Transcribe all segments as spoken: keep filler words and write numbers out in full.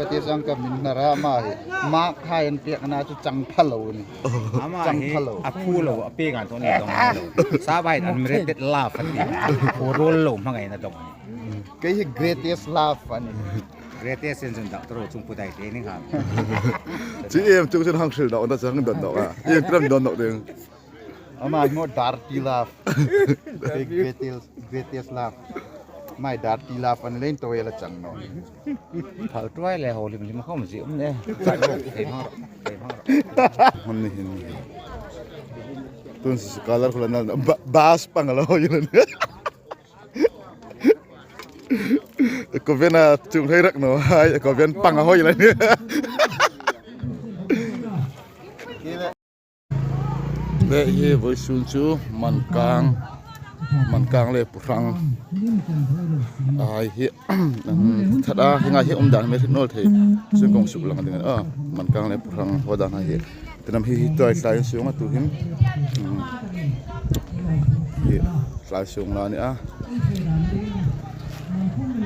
Pati sang ka min na ra ma hi. Mak hai an pek na chu chang pha lo ni. Ama chang hi pha lo. A phu lo, a pek an thon ni dong lo. Sa bai an mi re tet la fa ti. Ko rol lo ma ngai na dong ni. Kei hi greatest laugh a ni. Greatest in chun doctor chung pu dai te ni ha. Chi em chung chun hang hril dawk na chang don dawk a. Em tram don dawk ding. Ama hi mo dirty laugh. Greatest, greatest laugh. My dirty laugh an len to ela chang no. Thal tuai le ho lim lim khom zi um ne. Thei hang ro, thei hang ro. Hon ni hin ni. Tun si color kula nal ba-, bas pang lo yun. Ko vena chung thei rak no hai, ko ven pang a hoi la ni. Le hi voisun chu Mankang, Mankang le Puhrang. Ai hi, an that a, hi ngai hi um dan me rit nol thei. Sun kong suk lang ding a, Mankang le Puhrang ho dan hi. Tinam hi, hi tuai tlai sung a tu hin. Hmm. Hi tlai sung la ni a.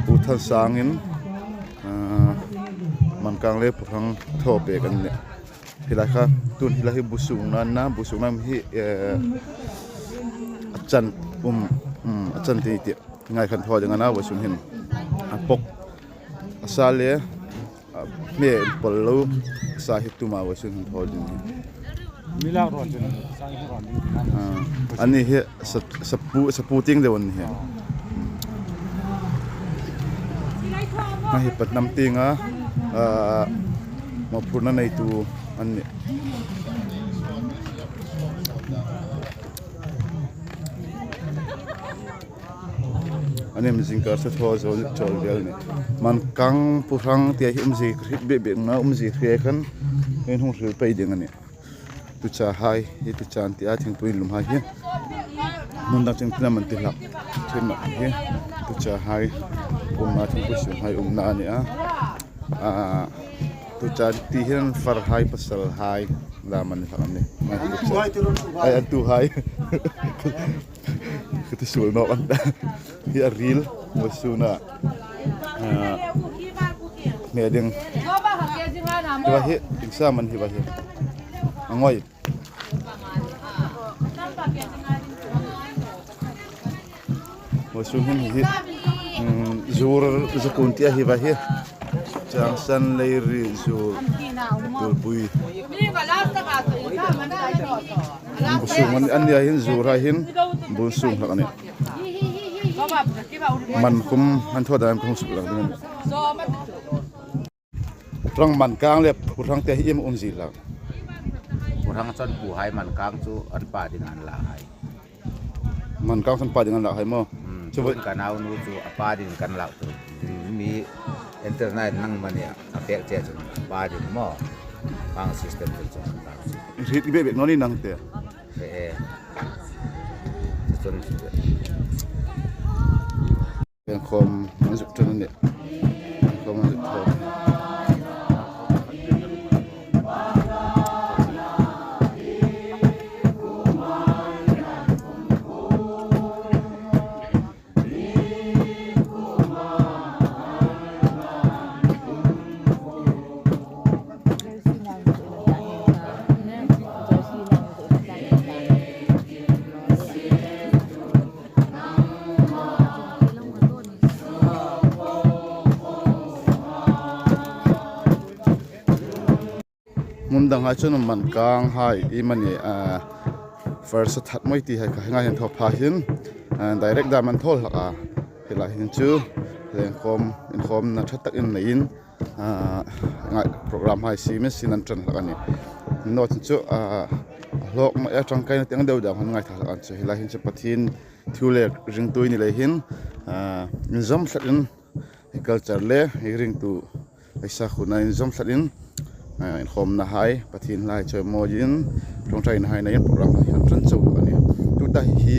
Pu Thansangin, ah, Mankang le Puhrang thaw pek an nih. Hi lai kha, tun hi lai hi bu sung nan na, bu sung nan hi, eh, a chan, um, um, a chan ti ti. Ngai khan thaw ding a na, bu sung hin. A pok. A sa le, a hme pol lo, sa hi tuma bu sung hin thaw ding hi. Mi lak ron chun, sa hi ron ding. Ah, ani hi sa, sapu, sapu ting de wan hi. Ngai hi Patnam ting a, ah, mawphurna neitu an nih. An em zingkar sa thaw zo chawl vel ni. Mankang Puhrang tia hi um zi hriet bek bek na um zi hriet khan in hung hril pei ding a nih. Tucha hai, hi tucha an ti a, thingpui lum hai hi. Mun dang cheng tina man ti hlak. Thin mak hi. Tucha hai. Umna thingpui sung hai umna a ni a. Ah, tucha ti hian far hai pasal hai. La man hlak an ni. Ai, an tu hai. Ka ti sual nawk an ta. Hi a ril, vawisuna. Ah, hme ding. Hi va hi, insa man hi va hi. A ngoi. Vawisun hin hi, um, zur zakun tia hi va hi. Changsan leiri zur tulpui. Bu sung an, an nia hin zur hai hin bun sung hlak a ni. Man khum an thaw dan ka hung suk lang ding a ni. Rang Mankang le Puhrang te hi im um zi hlak. Puhrang chun pu hai Mankang chu an pa ding an la hai. Mankang chun pa ding an la hai maw. Hmm, chu chu ka naunu chu a pa ding kan la tu. Mi internet nang mania a pek che chun a pa ding maw. Pang system chu chu. Rit be be no ni nang te. Eh, eh. Chu chu. Engkhawm an zuk ṭan a nih. Engkhawm an zuk ṭan. Hmun dang hai chun Mankang hai i mani, ah, farsa that mawi ti hai kha ngai hin thaw pha hin, ah, direct dam an thaw hlak a. Hi lai hin chu lengkhawm, inkhawmna ṭha tak in nei in, ah, ngai program hai si min sin an ṭan hlak a ni. Naw chun chu, ah, a hlawk mai a ṭangkaina tieng deu dam han ngaithla hlak an chu. Hi lai hin chu Pathien thu le ringtu i ni lei hin, ah, inzawm tlat in hi culture le hi ringtu ei sakhuna inzawm tlat in, ah, inkhawmna hai Pathien hla chawimawi in ṭawngṭaina hai nei in program hai han ṭan chau hlak a ni. Tuta hi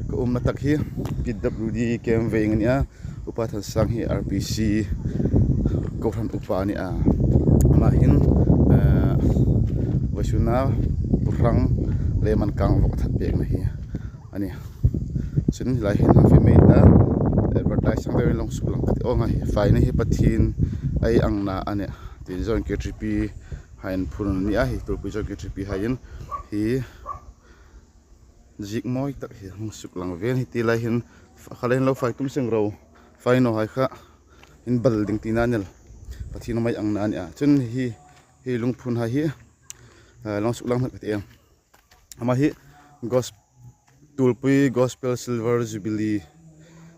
ka umna tak hi P W D Camp Veng a ni a. Upa Thansang hi R P C kohran upa a ni a. Ama hin, eh, vawisuna Puhrang le Mankang vawk a that pekna hi a ni. Chun hi lai hin a fe mai ta, advertise sang deuin long suk lang ka ti aw ngai. Faina hi Pathien ei angna a nih. Tin Zone K T P hai in phun a ni a, hi Tulpui Zone K T P hai in hi ziek mawi tak hi hung suklang ve a nih. Ti lai hin, kha lai hin lo fai tum seng ro, fai naw hai kha inbal ding tina a nih. Pathien mei angna a nih a. Chun hi, hi lungphun hai hi, eh, lo suklang hlak ka ti em. Ama hi Gos-, Tulpui Gospel Silver Jubilee,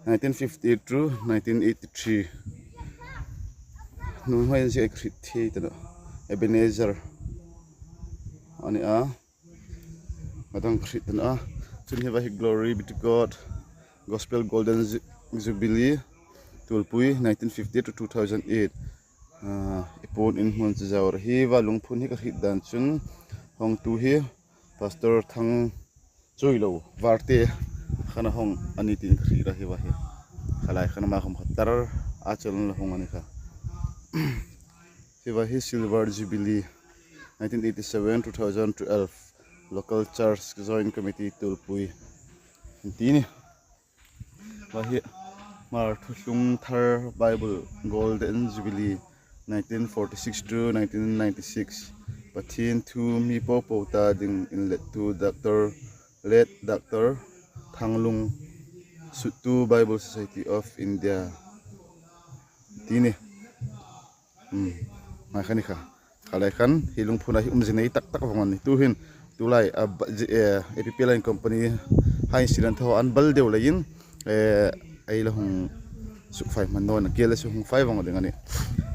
nineteen fifty-eight to nineteen eighty-three. Nuhmei ziek ei hriet thei ta naw. Ebenezer a nih a. A dang ka hriet ta naw. Chun hi va hi Glory Be to God Gospel Golden Ju-, Jubilee, Tulpui, nineteen fifty to two thousand eight. Ah, i puon in hmun chu zau ra hi va lungphun hi ka hriet dan chun hawngtu hi Pastor Thang Chuilo Varte khan a hawng a ni tiin ka hriet a hi va hi. Kha lai khan ama khawm kha tar a chun la hawng a ni kha. Hi va hi Silver Jubilee, nineteen eighty-seven two thousand twelve, Local Church Joint Committee Tulpui. Ti ni. Va hi Hmar Thuthlung Thar Bible Golden Jubilee, nineteen forty-six to nineteen ninety-six. Pathien thu mi popo ta ding inlettu Doctor, late Doctor Thanglung, suttu Bible Society of India. Ti ni. Hmm. Ngai kha ni kha. Kha lai khan hi lungphun a hi umzie nei tak tak vawng a nih. Tuhin, tulai, a, ba-, zi-, eh, A P P L line company hai sinan thaw an bal deu leiin, eh, ei la hung suk fai hman naw a, kei la suk hung fai vawng ding a nih.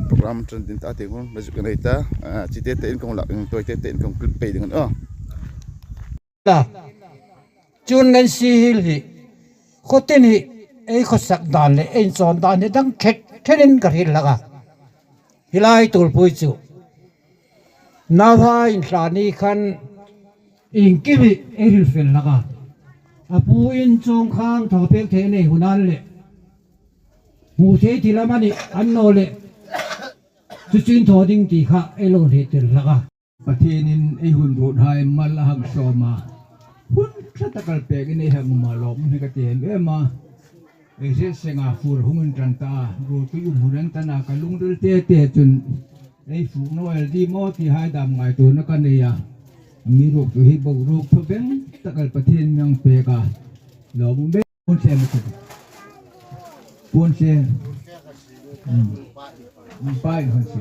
Program ṭan ding ta te hun, la zuk nei ta, ah, chi te te in kong lak, in toi te te in kong clip pei ding a nih. Oh. La, chun Nancy Hill hi, khuo tin hi, ei khuo sak dan le, ei inchawn dan hi dang ṭhet ṭhetin ka hriet hlak a. Hi lai Tulpui chu, nauhai inhlan ni khan, iengkim hi ei hril fel hlak a. A puin chuong khang thaw pek thei nei hun an le. Hmu thei ti lam a nih, an naw le. Chu chin thaw ding ti kha, ei lo hriet tir hlak a. Pathienin ei hun ruothai mal a hang sawm a. Hun ṭha tak kal pekin ei hang um a lawm hi ka ti em em a. Ei hriet senga fur hung inṭan ta a. Ruotui um hun an tan a ka lungril te te chun. Ei fuk naw el ding maw ti hai dam ngaituona ka nei a. Amiruokchu hi boruok thaw beng tak kal Pathienin a pek a. Lawm um bek. Puon se ma se. Puon se. Hmm. Hmm, pa in hon se.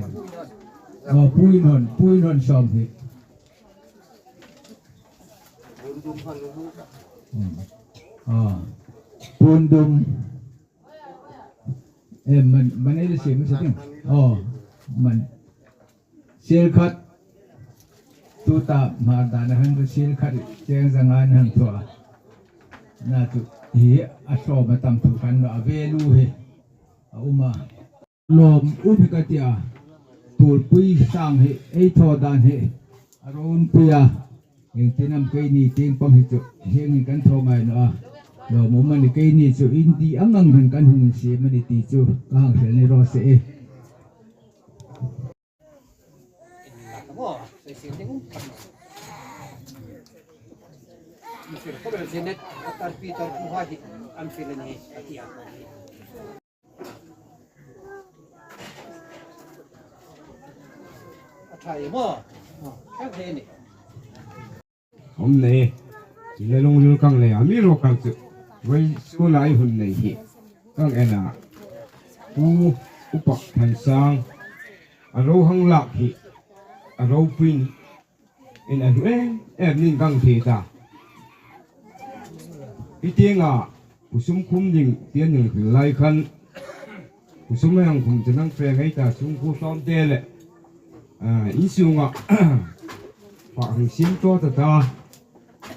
Oh, pu in hon, pu in hon sawm hi. Hmm. Ah. Puon dum. Eh, man, man ei le se ma se ting. Oh, man. Sel khat, tuta Hmar dan a hang sel khat, cheng zanga an hang thaw a. Na chu, hi a sawm a tam thu kan a value hi, a um a. Lawm um hi ka ti a, Tulpui sang hi, ei thaw dan hi, a ro um pui a. Iengtin am keini tieng pang hi chu, hieng hin kan thaw ngai naw a. Lawm um a ni keini chu, indi ang ang hin kan hung siem a ni ti chu, ka hang hril ni raw se e. Hom nei, ti le lungril kang nei, amiruokchu, voi school-a ei hun nei hi, kang en a, Pu Upa Thansang, a ro hang lak hi, a ropuiin, in a hlu em em ning kang thei ta. Hi tienga, kusum khum ding, tieng ning hril lai khan, kusum hang khum chu nang fe ngei ta, sum khu tlawm te le, ah, in sunga, fa hang sim tawk ta ta,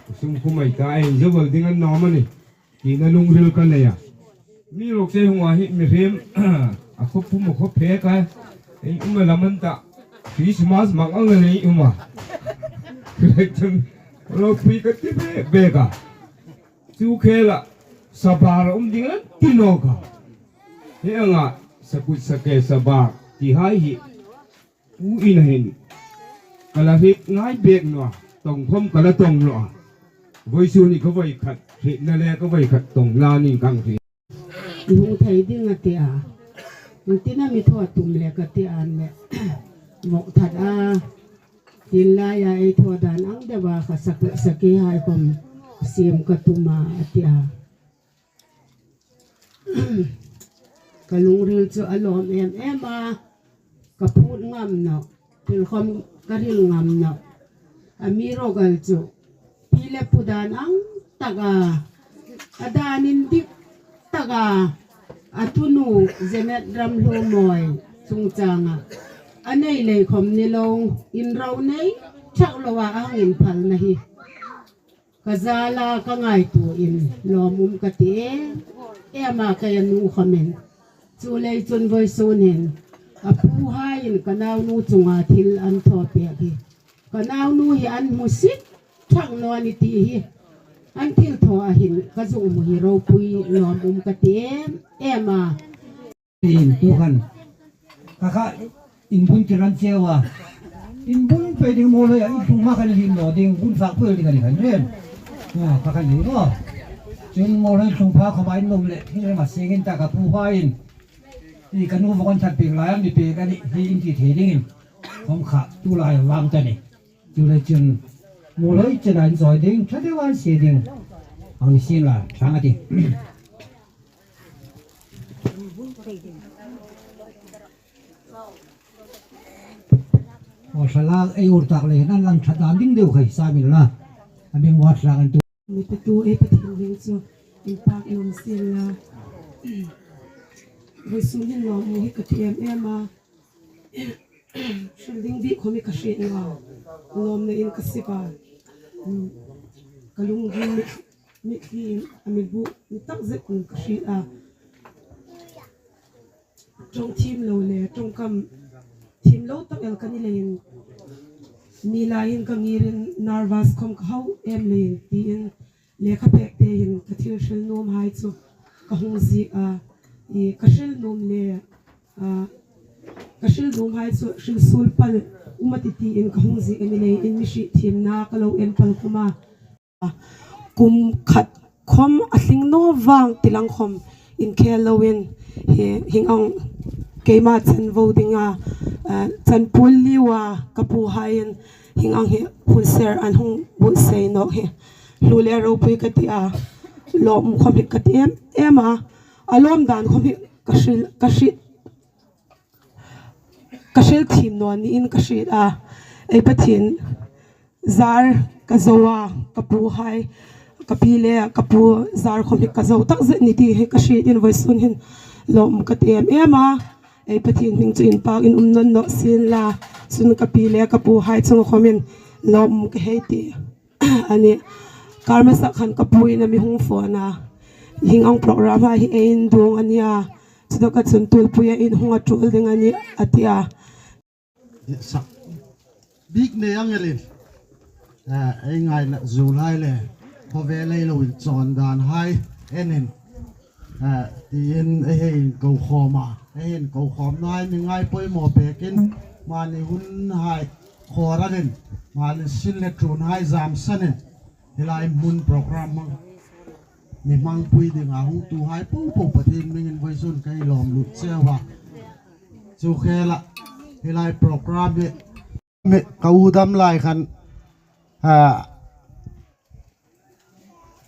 kusum khum ei ta, ei zo bal ding an nawm a ni. Tina lungril ka nei a. Amiruokchu ei hung a hi mihriem, a khaw pum a khaw phek a. Ei um a lam an ta. Christmas mang ang a nei um a. Ropui ka ti bek bek a. Chu khela sabar um ding an ti nawk a. Hi anga sakut sake sabar ti hai hi. Pu in hin, ka la hriet ngai bek naw a, tawng khom ka la tawng naw a. Vawisun hi ka voi khat, hrietna le ka voi khat tawngna ning kang hriet. I hung thei ding a ti a. Intina mi thaw tum le ka ti an le. Mok that a. Tin laia ei thaw dan ang deuva ka sak, saki hai khom siem ka tum a, a ti a. Ka lungril chu a lawm em em a, ka phut ngam naw, thil khom ka hril ngam naw. Amiruokchu, pi le pu dan ang taka, a dan indik taka, a tunu Janet Ramhlumawi chungchanga, a nei lei khom ni lo, inro nei thak loa a hang inphalna hi. Ka zala ka ngaituoin lawmum ka ti em em a, ka nu khomin. Chuleiin chun vawisun hin a puhaiin ka naunu chunga thil an thaw pek hi ka naunu hi an hmu sik thak naw ni ti hi an thil thaw a hin ka zuk hmu hi ropui lawmum ka ti em em a. In tu khan. Ka kha in bun ti ran cheu a. In bun pei ding maw le, in tlung hma khan lim naw ding, bun fak pui ding a ni khan ren. A, ka khan ni maw. Chun maw le tlung pha khawm a in lawm le, hi le ma singin ta ka puhaiin. I ka nu vawng that pek lai am ni pek a ni, hi in ti thei dingin. Khawm kha tu lai vang ta ni. Chuleiin chun maw le chena in zoi ding, tha deuin sie ding. Ang ni sin la, thang a ti. Aw, thlalak ei ur tak lei nan lang ṭhat dan ding deu khai sa min la. A mi ngawt lang an tu. Mi te tu ei Pathien ding chu in pak in um sien la. Vawisun hin lawmum hi ka ti em em a. Hril ding bik khom hi ka hriet naw a. Lawmna in ka sip a. Ka lungril mit, mitthli in a mi bu, mi tak zet in ka hriet a. Ṭawng thiem lo le, ṭawngkam thiem lo tak el ka ni leiin, mi laiin ka ngirin nervous khom ka hau em leiin, tiin lekha pek te hin ka thil hril nuom hai chu ka hung ziek a, i ka hril nuom le, a, ka hril nuom hai chu hril suol pal um a ti tiin ka hung ziek a ni leiin, mi hriet thiemna ka lo en pal khom a. Kum khat khom a tling naw vang ti lang khom inkhel loin, hi, hieng ang keima chan vo dinga, eh, chan pul liua ka puhaiin hieng ang hi hun ser an hung buotsai nawk hi hlu le ropui ka ti a, lawmum khom hi ka ti em em a, a lawm dan khom hi ka hril, ka hriet, ka hril thiem naw niin ka hriet a, ei Pathien zar ka zo a, ka puhai, ka pi le ka pu zar khom hi ka zo tak zet ni ti hi ka hriet in vawisun hin lawmum ka ti em em a, ei Pathien hming chu in pak in um nawn naw sien la, chun ka pi le ka puhai chunga khomin lawmum ka hei ti. A ni, kar hmasa khan ka puin a mi hung phone a, hieng ang program hai hi ei indung a nia, chutaka chun Tuolpuia in hung a tul ding a nih a ti a. Sak bik nei ang elin. Eh, ei ngaina zu lai le, khawvel ei lo inchawn dan hai enin. Eh, tiin ei hei inko khawm a, ei inko khawmna hai mi ngai poimaw pekin, mani hun hai khawranin, mani sin le ṭun hai zam sanin, hi lai hmun program hmang mi hmangpui dinga hung tu hai po po Pathien hmingin vawisun ka hei lawm lut cheu a. Chu khela hi lai program hi mi ka u dam lai khan, a,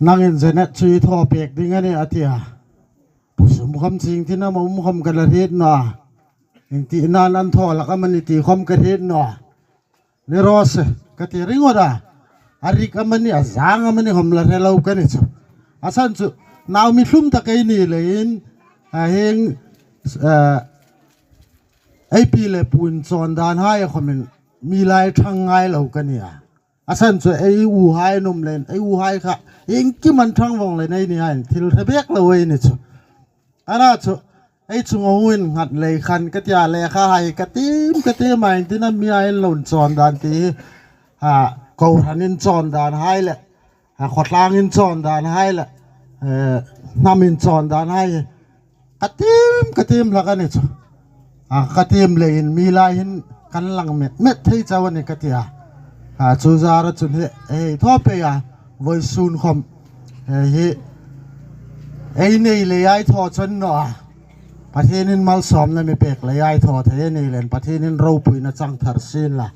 nangin Janet chu i thaw pek ding a nih a ti a. Pu Sumkham ching tina ma um khom ka la hriet naw a. Ieng ti nan an thaw lak am a ni ti khom ka hriet naw a. Ni raw se, ka ti ringawt a. A rik am a ni, a zang am a ni khom la hre lo ka ni chu. A san chu, nau mi hlum tak ei ni leiin, a hieng, eh, ei pi le pu inchawn dan hai a khomin mi lai ṭhang ngai lo ka ni a. A san chu ei u hai an um leiin, ei u hai kha iengkim an ṭhang vawng leiin ei ni hai thil hre bek lo ei ni chu. Ana chu, ei chunga hung innghat lei khan ka ti a, lekha hai ka tiem, ka tiem a, ieng tina mi a inlo inchawn dan ti hi, a, kohran inchawn dan hai le, a, khawtlang inchawn dan hai le, eh, hnam inchawn dan hai hi ka tiem, ka tiem hlak a ni chu. A, ka tiem leiin mi lai hin kan lang met met thei chau a nih ka ti a. A, chu zara chun hi, ei thaw pei a, vawisun khom, eh, hi, ei nei leia ei thaw chun naw a. Pathienin malsawmna mi pek leiin ei thaw thei a ni leiin Pathienin ropuina chang thar sien la.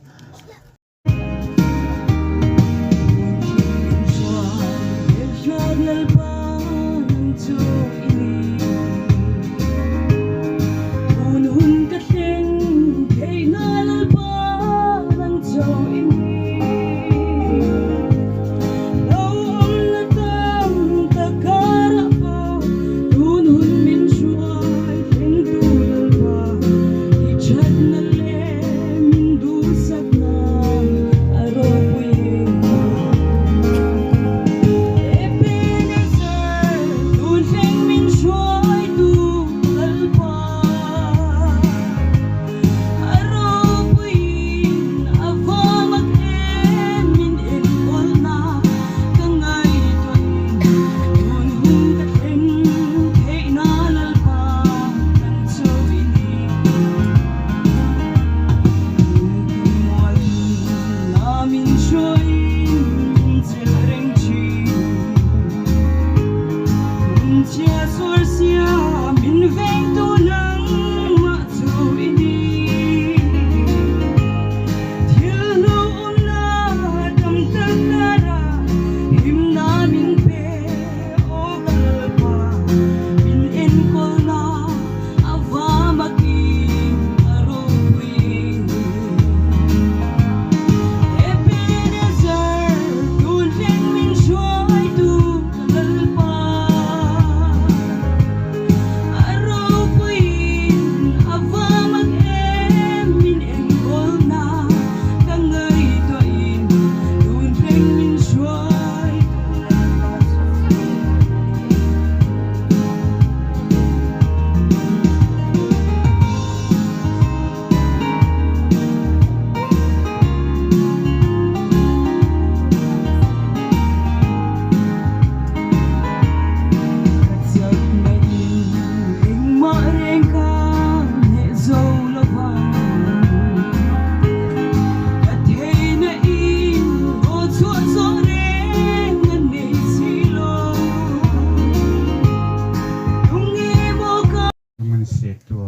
Lunginsiettu,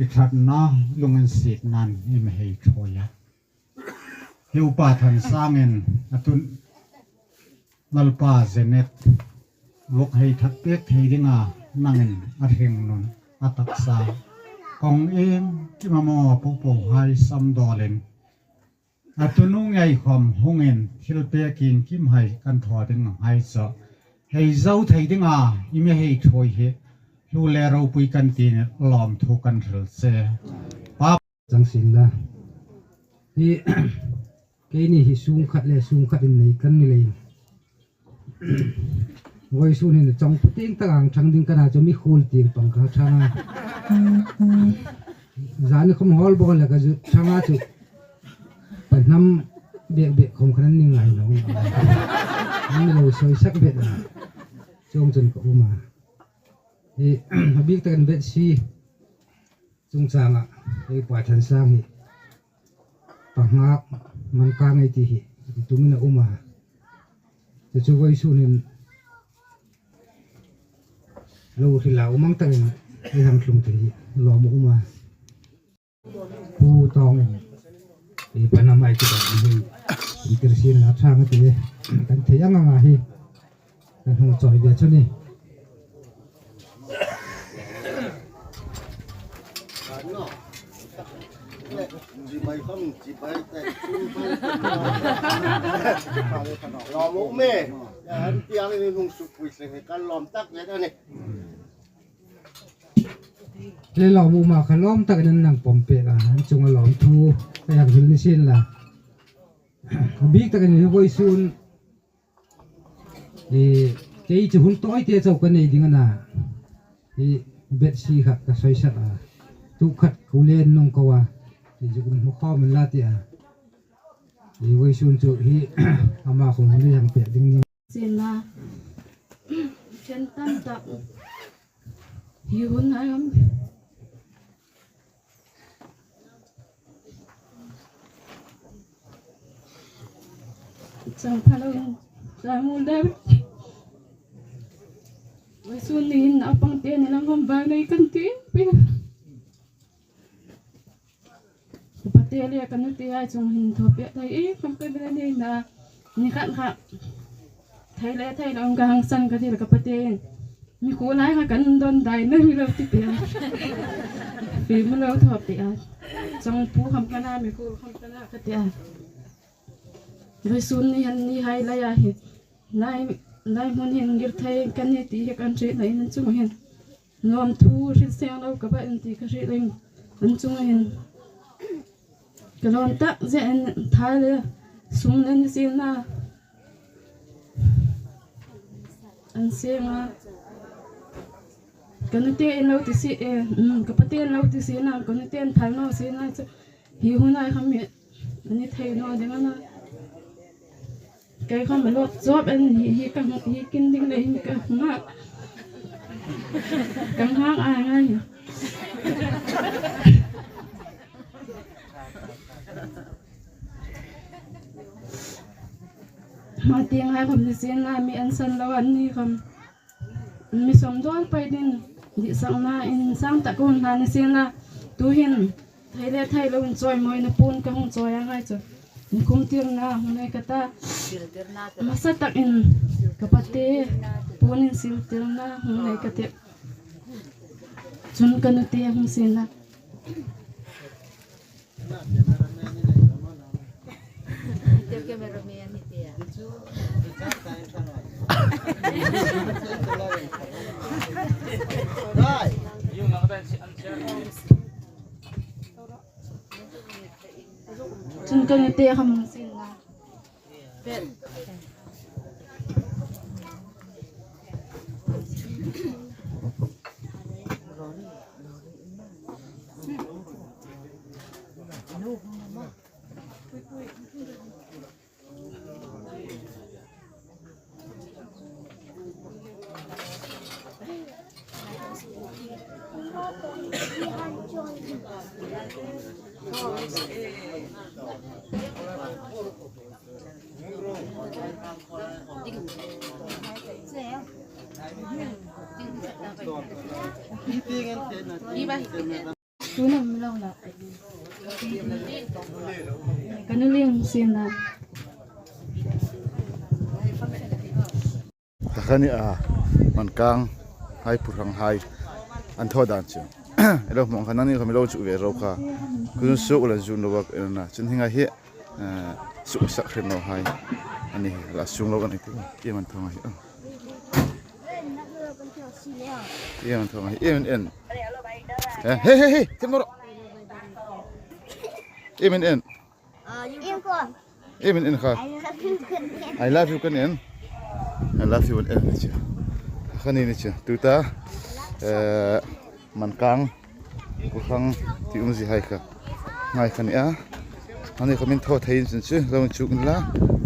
i ṭhatna, lunginsietnain i mi hei ṭhuoi a. Hi upa Thansangin a tun Lalpa Janet vawk hei that pek thei dinga nangin a hringnun a taksa kawng iengkim a maw po po hai samdawlin a tunu ngei khawm hungin thil pek iengkim hai kan thaw ding hai chu hei zo thei dinga i mi hei ṭhuoi hi hlu le ropui kan tiin lawmthu kan hril che. Pa Chang sien la. Hi, keini hi sung khat le sung khat innei kan ni leiin. Vawisun hin chawng puting tak ang ṭhang ding ka na chu mi khul tieng pang ka ṭhang a. Zani khawm hawl bawk le ka zu ṭhang a chu. Pa hnam bek bek khawm khan an ni ngai lo. An lo sawisak bet a. Chuong chun ka um a. Hi, a bik takin bet si. Chungchanga, ei pa Thansang hi, pa nghak man ka ngei ti hi, ti tumin a um a. Chu chu vawisun hin, lo hril a um ang takin, ei hang tlung thei hi, lawm a um a. Pu Tawngin, ei pa hnam hai chu kan hi, inter sin la chang a ti, kan thei ang ang a hi. Kan hung chawi ve chu ni. Lawm um e. An tiang ni hung suk pui se kan lawm tak ve ta ni. Le lawm um a kha lawm tak nan nang pawm pek a. An chunga lawmthu ka hang hril ni sien la. A bik takin hi vawisun. I, kei chu hun tawi te chau ka nei ding a na. I, bet si kha ka sawisak a. Tu khat ku len nung ko a. I, chu kun hmu khawm la ti a. I, vawisun chu hi, ama khawm hun hang pek ding ni. Sin na. Chen tam tak. Hi hun hai am. Chang phalo, chang mul dai. Vawisun ni hin naupang te ni lang hom vang nei kan ti. Ka pate le ka nute hai chung hin thaw pek thei ei khom ka mi la nei na. Ni khat kha thei le thei lo ka hang san ka ti le ka pate in. Mi khu lai kha kan don dai na mi lo ti pek a. Fi mi lo thaw pek a. Chong pu khom ka na mi khu khom ka na ka ti a. Vawisun ni han ni hai lai a hi. Lai, lai hmun hin ngir thei kan ni ti hi kan hriet na in chung hin. Nuom thu hriet seng lo ka ba in ti ka hriet in. An chung hin. Ka lawm tak zia in thai le sum le ni sien na. An seng a. Ka nute in lo ti si e, mm, ka pate in lo ti si na, ka nute in thai lo si na chu. Hi hun ai kham mi. Ani thei naw ding a na. Kei khom a lawt zawp an hi, hi ka, hi kin ding le hin ka nga. Ka nga a ngai hi. Ma ti ngai khom ni sien na mi an san lo an ni khom. Mi sawm dawl pei ding, ditsakna insang tak ka hun hlan ni sien la, tuhin thei le thei lo in chawimawina puon ka hung chawi a ngai chu. Inkhum tirna hung nei ka ta, hmasa takin ka pate puon insil tirna hung nei ka tih. Chun ka nute hung sien la. Chun ka nute hung sien la. Tuna mi lo la. Ka nu lien sien la. Ta kha ni a, Mankang hai, Purhang hai an thaw dan chu. Elo hmang kha nangni kha mi lo chu ve ro kha. Kun su la zu no wak en na. Chun hinga hi, eh, su sak hrim lo hai. Ani la sung lo ani ti. Ti man thong hi. Ti man thong hi. En en. Eh, hey hey hey, tem no. En en. Im ko. Im in in kha. I love you kan en. I love you kan en. I love you kan en ni chu. Kha ni ni chu. Tuta, eh, Mankang, Purhang ti um zie hai kha. Ngai kha ni a. Ani kha min thaw thei in chun chu, lo chuk in la.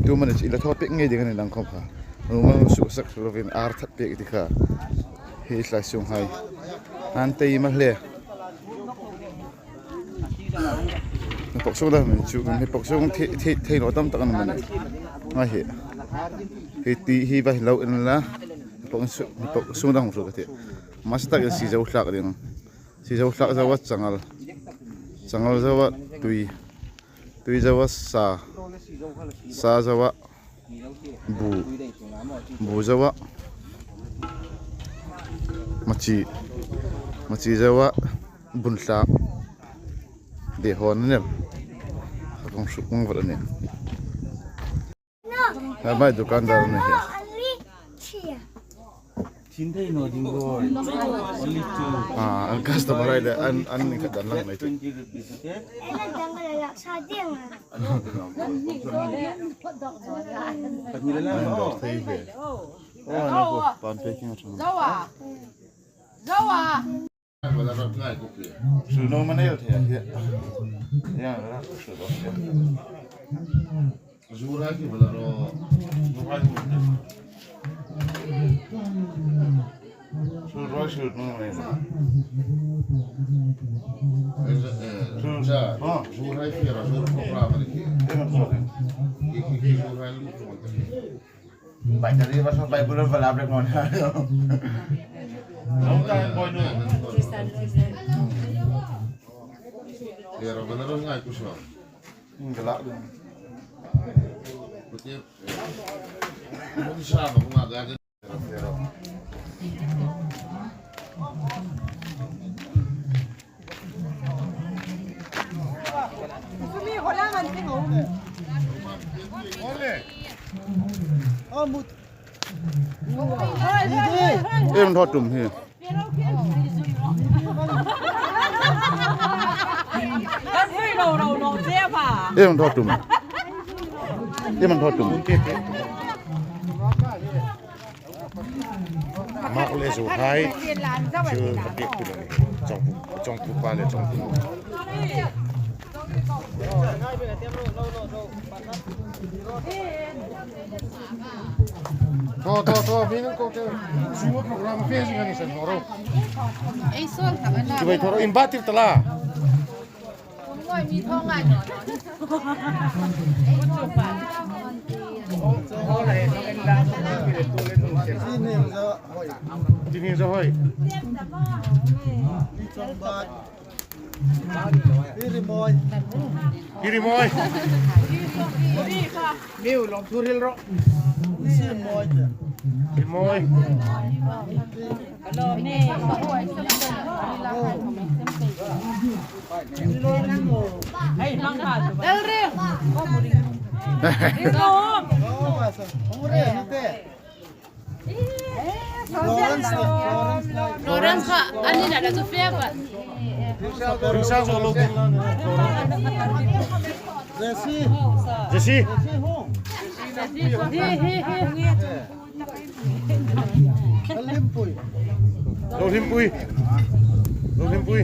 Tu man chu i la thaw pek ngei ding ani nang khom kha. Lo man su sak lo vin ar that pek ti kha. Hi lai sung hai. An tei ma hle. Hi pawk sung dang min chu, hi pawk sung thei, thei, thei naw tam tak an man. Ngai hi. Hi ti, hi va hi lo en la. Hi pawk su-, hi pawk sung dang hung su ka ti. Hmasa takin si zo hlak ding. Si zo hlak zo a changal. Changal zo a tui. Tui zo a sa. Sa zo a bu. Bu zo a machi. Machi zo a bun hlak. Dehon a nih. A kong suk kong vat a nih. A bai dukandar ni hi. Thei naw ding boi. Only two. Ah, an customer ai le, an, an ni khat dan lang nei. Twenty rupees, okay? Pahni la lang, oh. Thei hi. Oh, no, pan packing a thang. Zawa. Zawa. Su no manel thei hi. Ya, su no. Zurai ki bala ro. Zurai su no ne. Su sa. Oh, zurai ki ra, zurai ko ra bala ki. Ki, ki, ki zurai lu ko. Bai ta ri ba so bai bula bala brek mon. Long time boy no. Em thaw tum hi. Em thaw tum. Em thaw tum. Mak le zu hai. Chu ka pek tu ni. Chawngpu, chawngpu pa le chawngpu. Thaw, thaw, thaw, mi nang ko te. Su program fe sing ani san ro. Ei sol ta na. Ki bai thoro in batir tala. Ngoi mi thong ai no. Tin hi za hoi. Piri moi. Piri moi. Miu lawmthu hril ro. Piri moi. Piri moi. Florence kha, ani na da chu fe ba. Ring sang zo lo. Jesse. Jesse. Limpui. Lo Limpui. Lo Limpui.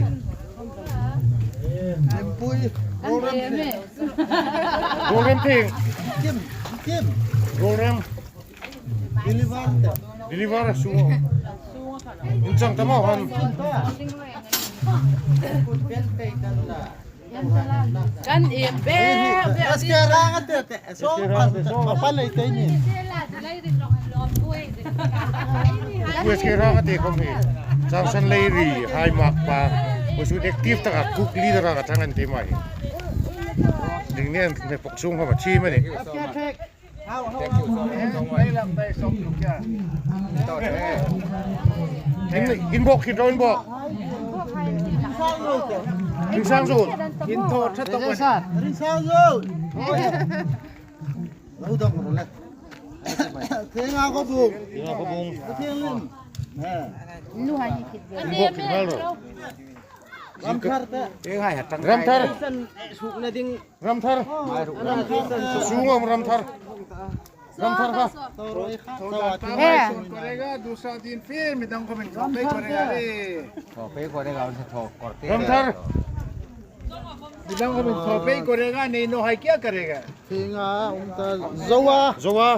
Limpui. Lo Rem Thing. Kim. Kim. Lo Rem. Deliver. Deliver su. In chang ta mo han. Kan im be be. S K Rang a te te. So pa le te ni. Ku S K Rang a te khom hi. Changsan Leiri hai mak pa. Ku su active taka kuk leader ka chang an te mai. Ding nen ne pok sung ha ma chi ma ni. In, in bok khi ro in bok. Ring sang zo. In thaw that to. Ring sang zo. Lo dam ro le. Thenga ko bung. Thenga ko bung. Thenga lim. Lu hai ni kit. In bok khi ro. Ramthar te. Ramthar. Sukna ding. Ramthar. Sunga Ramthar. Ramthar kha. Kha. Kha. दूसरा दिन फिर मैं दंग को मैं थोपे करेगा रे। थोपे करेगा, उनसे थोप करते हैं। Ramthar. मैं दंग को मैं थोपे करेगा, नहीं नो है क्या करेगा? Thenga, um ta, Zowa. Zowa.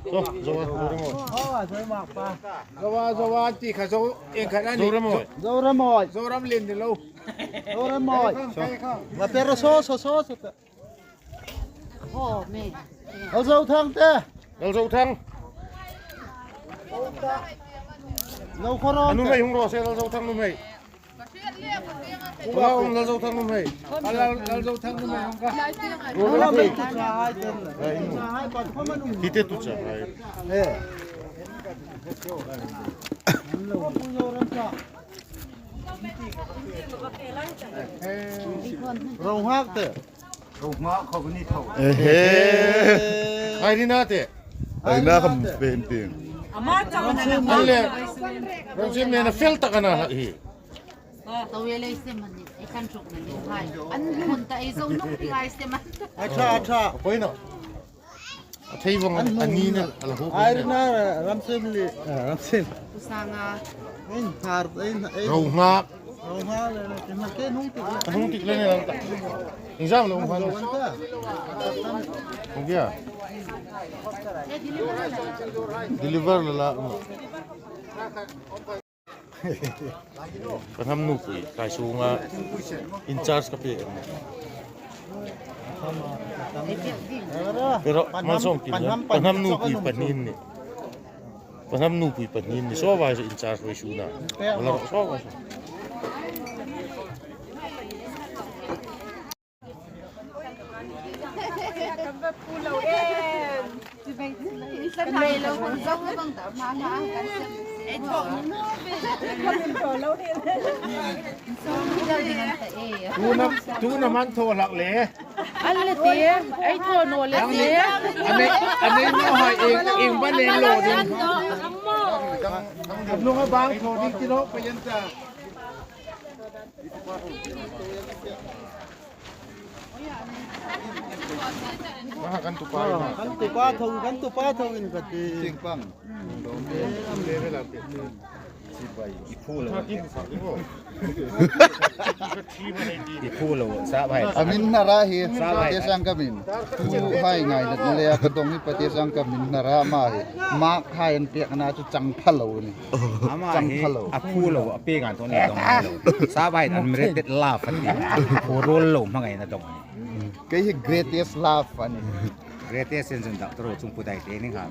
Zo, Zowa, Zowa. Zowa, Zowa, ti kha Zo, en kha ni. Zoram moi. Zoram moi. Zoram lien de lo. Zoram moi. Ma pero so, so, so, so. Lal Zothang te. Lal Zothang. Lo khoro. Anu mai hung ro se Lal Zothang nu mai. Ula um Lal Zothang nu mai. Lal, Lal Zothang nu mai hung ka. Ula mai tu cha hai ten. Hai pa ko ma nu. Hite tu cha hai. Eh. Ro hak te. Ro hak ko ni tho. Ehe. Ai ni na te. Ai na kham pen ting. Ama chang na. An le. Ro sim ne na fel ta ka na hi. To ye le se man ni. E kan chok na ni hai. An hun ta e zo no ti ngai se man. Acha, acha. Koi na. A thei vong an ni na a la hu. Ai na Ramsim li, ah, Ramsim. Kusanga. Ei har, ei, ei. Ro hak. Ro hak le na, ke na ke nung tik le. Nung tik le ne lang ta. Exam lo hak. Hung kya? Deliver la la. Pahnam nupui, kai sunga in charge ka pek. Pero Malsawm tin, Pahnam nupui pahni ni. Pahnam nupui pahni ni. So vai in charge vai suna. Wala so vai. Tuna, tuna man thaw hlak le. An le ti, ei thaw naw le ti. Anei, anei naw hai eng, eng ba nei lo ding. Nunga bang thaw ding ti lo, payan ta. Kan tupa, kan tupa thaw, kan tupa thaw in ka ti. Ting pang. I phu lo, sa bai. A min nara hi, sa bai. Pate sang ka min. Tu hai ngai na le ka dong hi pate sang ka min nara ma hi. Mak hai an pek na chu chang pha lo ni. Ama chang hi pha lo. A phu lo, a pe ngan to ni dong lo. Sa bai an mi re tet la fa ti. Phu rol lo ma ngai na dong ni. Kei hi greatest love a nih. Greatest in zun dak tro chung pu dai te ni ha.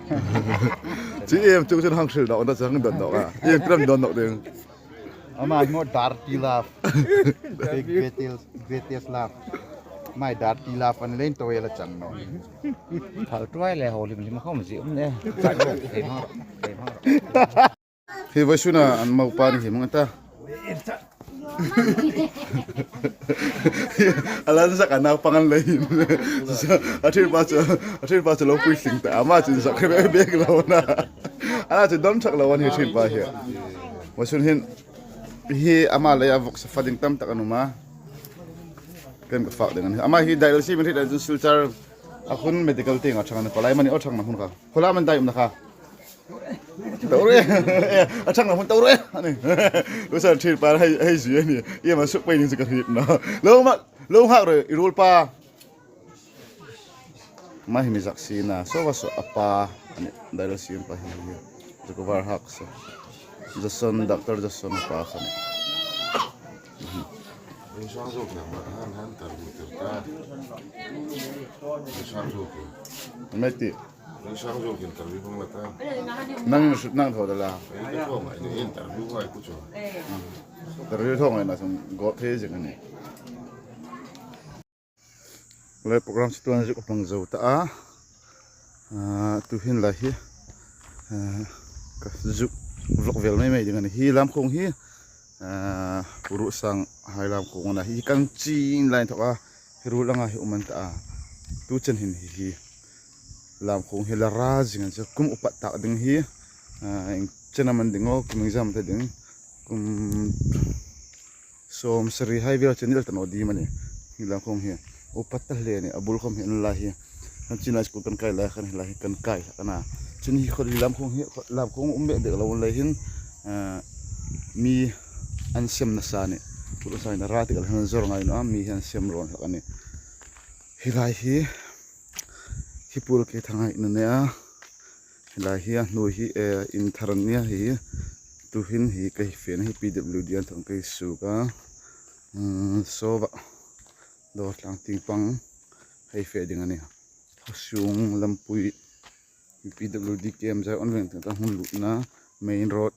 Chi em chung chun hang hril dok na chang don dok a. Em tram don dok ding. Ama ngo dirty love. Kei greatest, greatest love. My dirty love an lein to ela chang no. Thal tuai le ho lim lim khom zi um ne. Chang lo, thei hmang ro, thei hmang ro. Hi vaisuna an mau pa ni hi mang ta. Alan sak a naupang an lei hin. A thil pa chu, a thil pa chu lo pui hling ta. Ama chin sak khe be bek lo na. Ala chu dom chak lo an hi thil pa hi. Vaisun hin hi ama lei a vok sa fa ding tam tak an um a. Ken ka fak ding an hi. Ama hi dialysis min thil a chun Silchar a hun medical tieng a chang an ko lai mani o chang na hun kha. Khola man dai um na kha. Tau re. A chang na hun tau re. Ani. Lo sa thil pa hai, hai zui ani. Ia ma suk pai ning zui ka hrip na. Lo ma, lo hak re, i ruol pa. Ma hi mi zak si na. So va so a pa. Ani, dai lo si pa hi. Zuk var hak so. Jason, Doctor Jason a pa kha ni. Insang zuk na ma han han tar mu tir ta. Insang zuk. Meti. Nang sang zo kin tarwi hmang la ta. Nang sut nang thaw da la. Ei, ka thaw ngai ni, in tarwi hmang ai ku chu. Tarwi thaw ngai na sung go thei zing ni. Le program chu tuan zuk hmang zo ta a. Ah, tu hin la hi. Ah, ka zuk vlog vel mai mai ding a ni. Hi lam khong hi. Ah, Pu Ruhsang hai lam khong a na hi kan chin lai thok a, hi ruol anga hi um an ta a. Tu chen hin hi, hi lam khong hi la ra zing an chu kum upat tak ding hi, ah, eng chen am an ding aw, kum exam ta ding, kum sawm sari hai vel chen nil ta naw ding a ni, hi lam khong hi. Upat ta hle ni, a bul khom hi an la hi. Kan chin lai school kan kai lai khan hi lai hi kan kai hlak a na. Chun hi khawtli lam khong hi, lam khong um bek bek lo lei hin, ah, mi an sem nasa ni. Kul sa in a ra ti kal han zor ngai naw a, mi hi an sem rawn hlak a ni. Hi lai hi, hi pul ke thangai na nia. Hi lai hi a hnuoi hi, eh, in thar an nia hi. Tu hin hi ka hi fe na hi P W D an thawk ka hi suk a. Hmm, so va. Dawr tlang ting pang hei fe ding a nia. Khawsung lampui P W D camp zai on veng teng ta hung lutna main road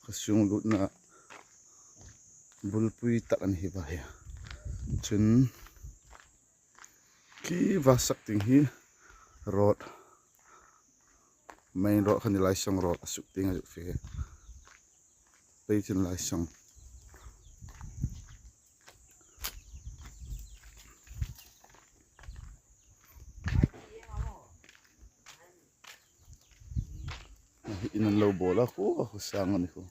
khawsung lutna bulpui tak an hi va hi. Chun khi va sak ting hi road main road khan ni lai song road a suk ting a zuk fe. Pei chin lai song. In an lo bawl a khu, a khu sang a ni khu.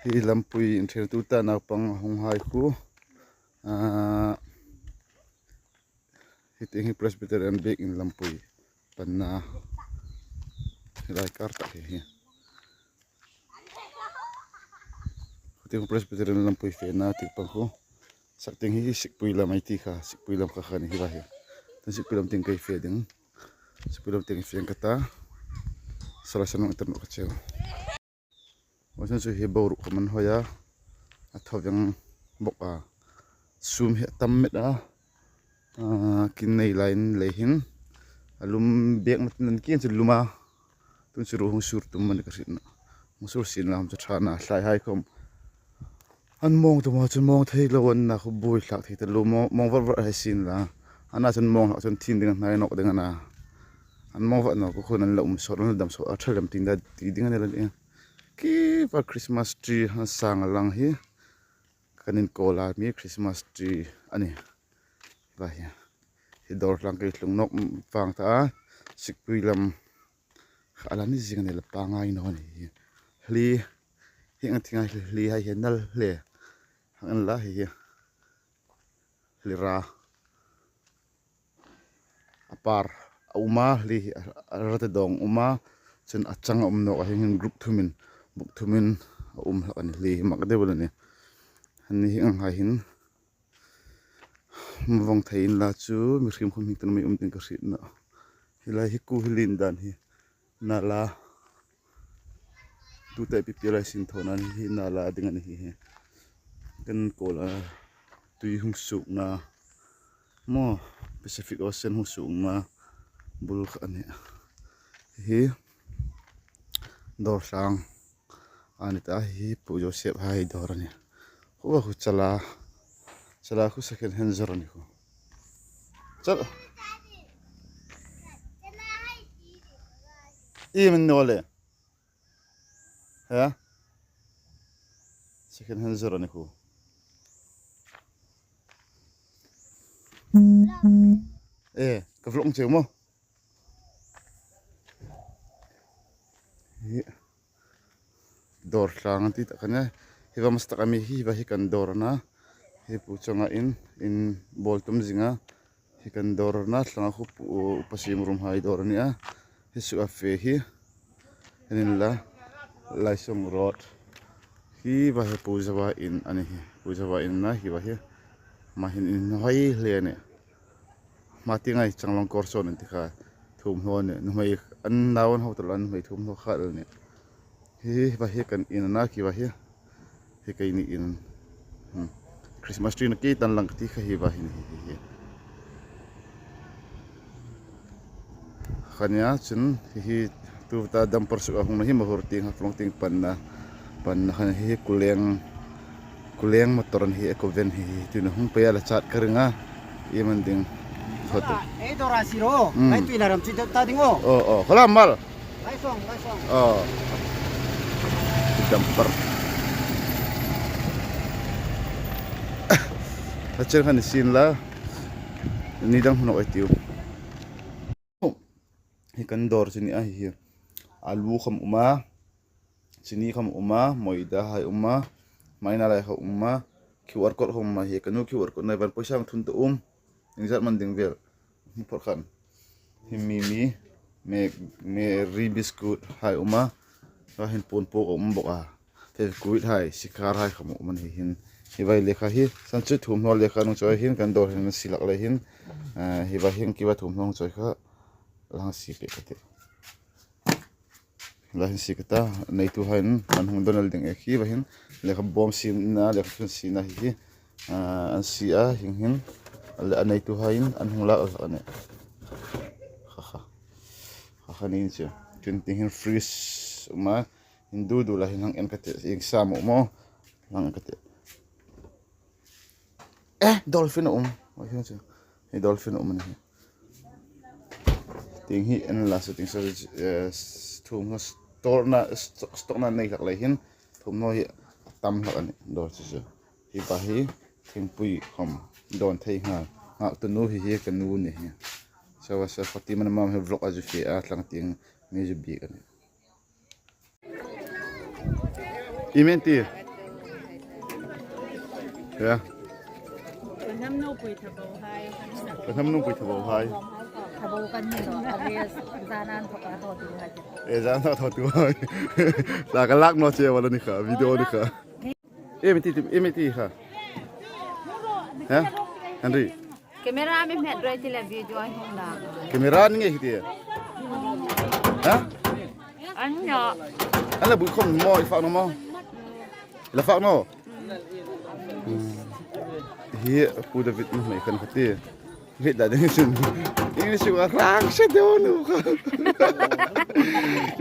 Hi lampui in ṭhen tu ta naupang hung hai khu. Ah, hi tieng hi Presbyterian biek in lampui panna. Hi lai kar tak hi hi. Hi tieng Presbyterian lampui fena tik pang khu. Sak tieng hi Sikpui lam ei ti kha, Sikpui lam kha kha ni hi va hi. Tan Sikpui lam tieng kei fe ding. Sikpui lam tieng fe ka ta. Sala sanung tan ka cheu. Vasan chu hi boruok ka man hoi a. A thaw veng bok a. Sum hi a tam met a. Ah, kin nei lai in lei hin. A lum bek ma tin kin chu lum a. Tun chu ruo hung sur tum mani ka hriet na. Hung sur sin lam chu ṭha na hlai hai khom. An mawng tum a chun mawng thei lo an na, khu buoi hlak thei ta lo, mawng, mawng var var hai sin la. Ana chun mawng hlak chun thin ding an hnai nawk ding a na. An mawng var nawk khun an la um sawt, an la dam sawt, a ṭha lem tin da ti ding a ni la ni. Khi va Christmas tree han sang a lang hi. Kan in kawl a mi Christmas tree a ni. Va hi. Hi dawr hlang kei tlung nawk vang ta a. Sikpui lam. Kha a la ni zing a ni la pangngai naw ni hi. Hli, hi ang thinga hli hai hi nal hle. Hang an la hi hi. Hli ra. A par a um a, hli hi a, a rate dawng um a. Chun a chang a um nawk a, hieng hin group thumin, buk thumin a um hlak a ni, hli hi mak deu a ni. An ni hi ang hai hin. Mawng thei in la chu, mihriem khom hi tan mai um ding ka hriet naw. Hi lai hi khu hi lien dan hi. Nala. Tu te pi pi lai sin thaw nan hi nala ding a ni hi hi. Kan kawl a tui hung sukna. Maw Pacific Ocean hung sukna. Bul kha a ni. Hi. Dawr hlang. A ni ta hi Pu Joseph hai dawr a ni. Khu va khu chala. Chala khu second hand zawr a ni khu. Chal. I min naw le. Ha? Second hand zawr a ni khu. Eh, ka vlog che maw. Hi. Dawr hlang an ti tak a nia. Hi va mas tak a mi hi va hi kan dawr a na. Hi pu changa in, in bawl tum zinga. Hi kan dawr a na, hlanga khu pu, upa sim rum hai dawr a nia. Hi su a fe hi. Hin la. Laisong Road. Hi va hi pu zawa in a ni hi. Pu zawa in na hi va hi. Ma hin in hoi hle a ni. Ma ti ngai chang long kor son an ti kha. Thum hlo ni. Nuhmei an naw an ho ta lo, nuhmei thum hlo kha lo ni. Hi va hi kan in a na khi va hi. Hi keini in. Hmm. Christmas tree na ki tan lang ti kha hi va hi ni hi hi. Kha nia chun hi hi tu ta dumper su a hung na hi Mahur tieng, Haflong tieng panna. Panna kha hi Kuleng, Kuleng motor an hi, eco van hi hi. Tuna hung pei a la chat ka ring a. I man ding. Khot. Ei dawr a si ro. Hmm. Ei tui la ram chu ta ding o. O, o. Khola mal. Lai song, lai song. O. Dumper. A chen khan sin la. Ni dang hnu ei tiu. Hi kan dawr chu ni a hi hi. Alu khom um a. Chini khom um a, maida hai um a, maina lai khom um a, Q R code khom um a hi, ka nu Q R code nei van poisa ang thun ta um, engzat man ding vel, hmu phawt khan. Hi mi mi, me, me ri biscuit hai um a, ka hin pun puk um bawk a, Fevikwik hai, sikhar hai khom um a ni hin. Hi vai lekha hi, san chu thum hlo lekha nung chawi hin, kan dawr hin si lak lei hin, ah, hi vai hin kiva thum hlo chawi kha, lang si pe ka ti. Lai hin si ka ta, neitu hai in, an hung don el ding e khi va hin, lekha bawm sina, lekha chun sina hi hi, ah, an si a, hieng hin, le a neitu hai in, an hung lak a ni. Kha kha. Kha kha ni chu. Chun ti hin freeze, um a, hin du du la hin hang en ka ti, ieng sam maw, hang ka ti. Eh, dolphin a um. Oi, hi chu. Hi dolphin a um a ni. Tieng hi en la su ting so, eh, thum hlo store na, sto-, stock na nei hlak lei hin. Thum hlo hi tam hlak a ni. Dawr chu chu. Hi pa hi thingpui khom. Dawn thei nghal. Ngaktu nu hi hi ka nu ni hi. So, so, Fatima na mam hi vlog a zu fe a tlang tieng mi zu bik a ni. I men ti. Ya. Ka hnam nuhmei thabo hai. Ka hnam nuhmei thabo hai. Thabo kan ni lo, a ve zan an thok a tho tu hai. E zan an thok a tho tu hai. La ka lak naw che wala ni kha, video ni kha. E men ti, e men ti kha. Ha? Henry. Camera mi hmet roi ti le video ai hung la. Camera ni nge hi ti. Ha? An no. An la bui khom mo i fak no mo. La fak no. Hi Pu David nuhmei khan ka ti. Hi da ding chun. Insunga rang se deu nu kha.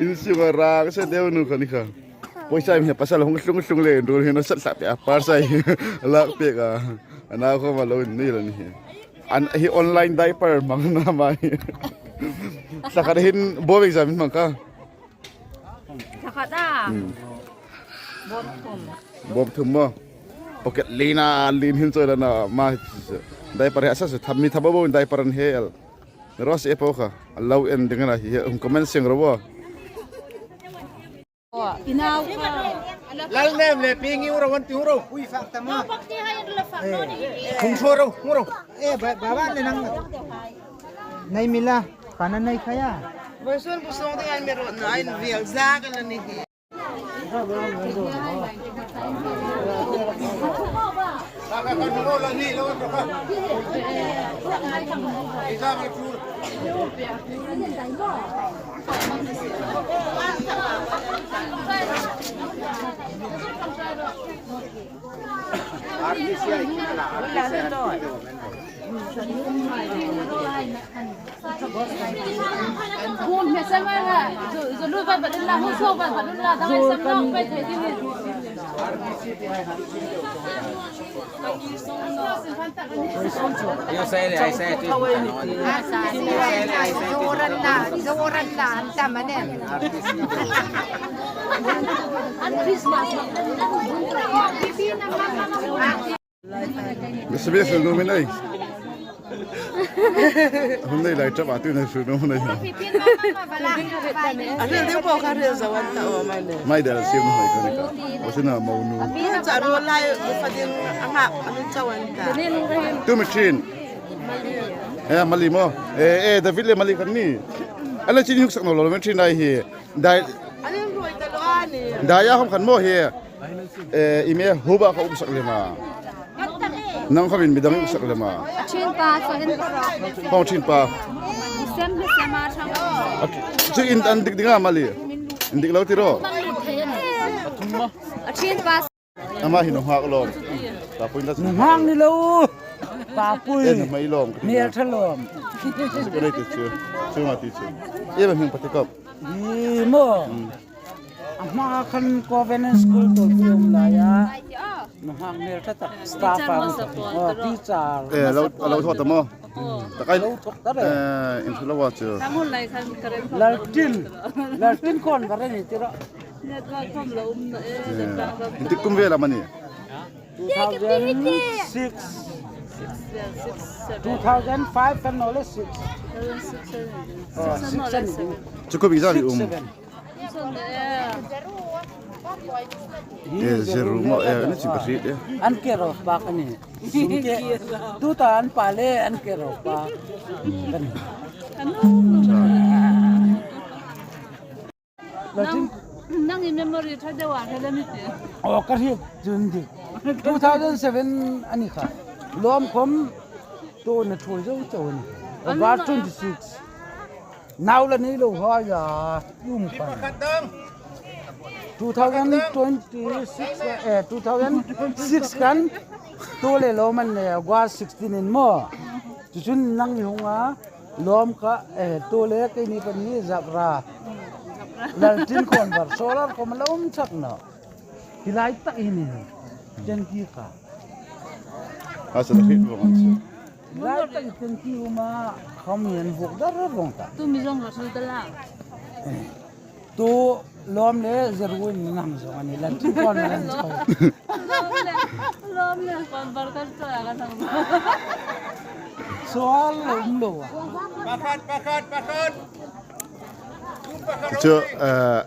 Insunga rang se deu nu kha ni kha. Poisa mi pasal hung hlung hlung le, rul hin a sat hlak pek a, par sai. Lak pek a. Ana ko ma lo ni lo ni. An hi online diaper mang na ma hi. Sa khat hin bo exam mang ka. Sa khat a. Hmm. Bawm thum. Bawm thum maw. Pocket lina lin hin chawi la na ma. Diaper hi a sa sa tham mi tham bo diaper an hel. Rose e po kha. A lo en ding na hi hung comment seng ro. Inau ka. Lal nem le pi ngi uro wan ti uro. Ui fak ta ma. Hung so ro, uro. Eh, ba, ba, ba, le nang. Nei mila, kana nei khaya. Boy son ku song ding an mi ro na in vial za ka la ni hi. Bisi bisi nuom ei. Hun nei lai chap a tu nei su nuom nei. A hril ding po kha hril zo an ta o ma ne. Mai dal sim nuom ei ka ni ka. Wa sina mau nu. Cha ro lai u fa ding a nga a min chau an ta. Tu mi chin. Eh, Mali maw. Eh, eh, David le Mali kan ni. Ala chin huk sak naw lo mi chin ai hi. Dai. An inruoi ta lo a ni. Dai a hom khan maw hi. Eh, i me huba ka um sak lem a. Nang kha min midang um sak lem a. Chin pa, so en. Hong chin pa. Sem he sem a thang. Chu in an dik ding a Mali. In dik lo ti ro. A chin pa. Ama hi nunghak lawm. Ka pui na. Nunghak ni lo. Ka pui. Eh, na mai lawm. Ni a tha lawm. Chu ka nei ti chu. Chu ma ti chu. E ba hming pati kop. Ni mo. Hmm. A hma khan Covenant School to ti um lai a. Nunghak ni a tha tak. Staff a. Oh, teacher. Eh, lo, lo thaw ta maw. Oh. Ta kai. Lo thaw ta re. Eh, in thu lo wa chu. Lal tin. Lal tin kon ba re ni ti ro. Network khom lo um na e. Inti kum vel am a ni? Two thousand six. Two thousand five kan naw le six. Oh, six and seven. Chu ko bi za ri um. Six, seven. Eh, zero mo, eh, ni chin ka hriet e. An care of pa ka ni. Sum ke. Tu ta an pa le an care of pa. Kan. Nang, nang i memory tha deu a, tha deu mi ti. Oh, ka hriet chun dik. Two thousand seven a ni kha. Lawm khom to na thui zo zo ni. August twenty-six. Nau la nei lo ha ya. Um kha. Two thousand twenty-six, eh, two thousand six kan. To le lawm an le August sixteen in maw. Chu chun nang i hung a. Lawm kha, eh, tu le keini pahni zap ra. Lal tin kon bar, solar khom lo um chak naw. Hi lai tak hi ni. Tengki kha. A sa hriet vong an chu. Hi lai tak tengki um a, khom yen vuk dar vong ta. Tu mi zong ka thul ta la. Eh. Tu lawm le zero in nang zong a ni la, tu kon nang zong. Lawm le, lawm le, kon bar kan chawi a ka thang. Sual lo um lo a. Pakhat, pakhat, pakhat. Chu, eh,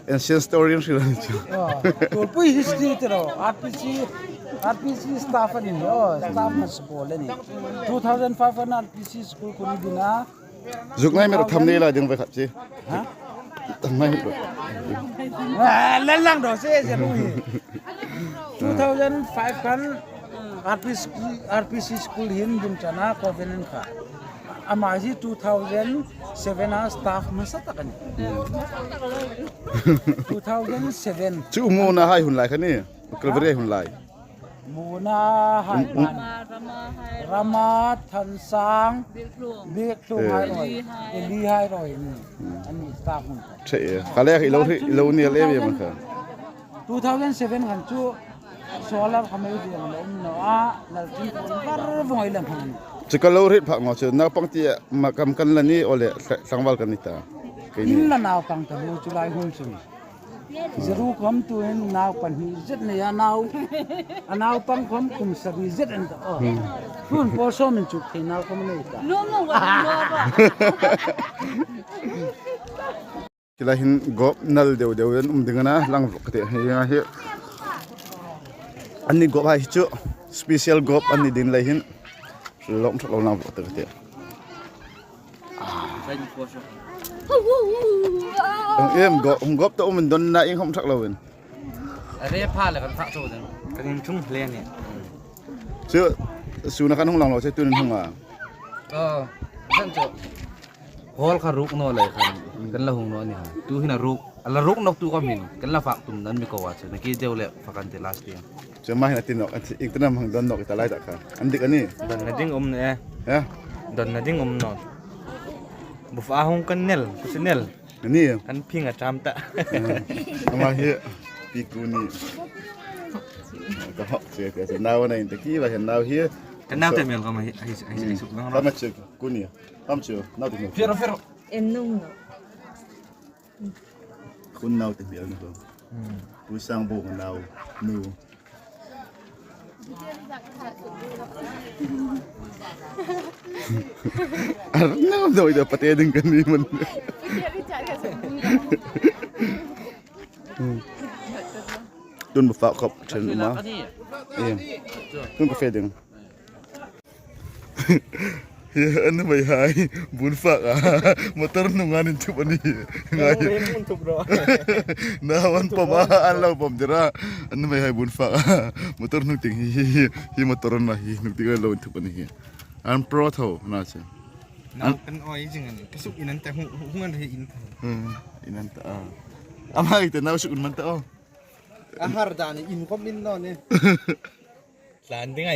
ancient story an hril a ni chu. Oh, Tuolpui history ti ro, R P C, R P C staff a ni, oh, staff ma school a ni. Two thousand five hundred R P C school ko ni ding a, Zuk ngai mi ro, tham nei lai ding ve khat chi. Ha? Tham nei ro. Ah, la lang ro se se ru hi. Two thousand five kan R P C school, R P C school hin dum chana Covenant kha. Ama hi two thousand seven a staff masa tak a ni. Two thousand seven. Chu mo na hai hun lai kha ni. Calvary hun lai. Muna hai ran. Rama, Thansang, Bikhlung hai rawi. Eli hai rawi ni. An ni staff hun. Che, ka le i lo ri, i lo ni le bi ma ka. Two thousand seven khan chu solar kha mei ding a um naw a, lal tin ko var vong i lam han. Chu ka lo hriet phak naw chu, naupang ti ma kam kan la ni, ole, tlangval kan ni ta. Keini. In la naupang ta lo chu lai hun chun. Zaru kam tu in nau pahni zet nei a nau. A naupang khom kum sari zet an ta. Oh. Hun po so min chuk thei nau khom nei ta. No, no, wa, no, wa. Kila hin gop nal deu deu an um ding a na lang vok te. Hi, hi. An ni gop hai chu special gop an ni ding lai hin. Lom thak lo lang vok te te. Em gop, gop ta um don na ing hom thak lo in. Are pha le kan thak cho den. Kan in chung le ni. Chu, chu na kan hung lang lo che tu nin hung a. Oh, kan chu. Hall kha ruk naw le khan, kan la hung naw ni ha. Tu hin a ruk, a la ruk nawk tu ka min, kan la fak tum nan mi ko wa chu. Na ki deu le fa kan ti last year. Chu ma hin a ti nawk, a ti, ik tu nam hang don nawk i ta lai ta kha. An dik a ni? Don na ding um ne. Ya? Don na ding um naw. Bu fa hung kan nel, ku si nel. A ni? Kan phing a cham ta. Ah, ama hi pi ku ni. Ka hok che, che, che. Nau na in ta ki wa hin nau hi. Kan nau te mel ka ma hi, hi, hi, hi suk lang. Ka ma che ku ni. Kam chu, nau ti nu. Fero, fero. En nung no. Khun nau ti bial nu. Hmm. Pu Sangbo nau nu. Ar nau doi da pate ding kan ni man. Tun bu fa khop chen ma. Em. Tun ka fe ding. Hi, an nu mai hai, bun fak a. Motor hnunga an inthup a ni. Ngai. Na wan pom a, an lo pom dira. An nu mai hai bun fak a. Motor hnung ting hi, hi, hi, hi motor na hi, hnung ting lo inthup a ni hi. An pro tho, na che. Na kan oi jing an, ka suk in an ta hung, hung an hi in. Hmm, in an ta, ah. Amai te na suk in man ta, oh. A har dan in kom in no ne. Tlan ding a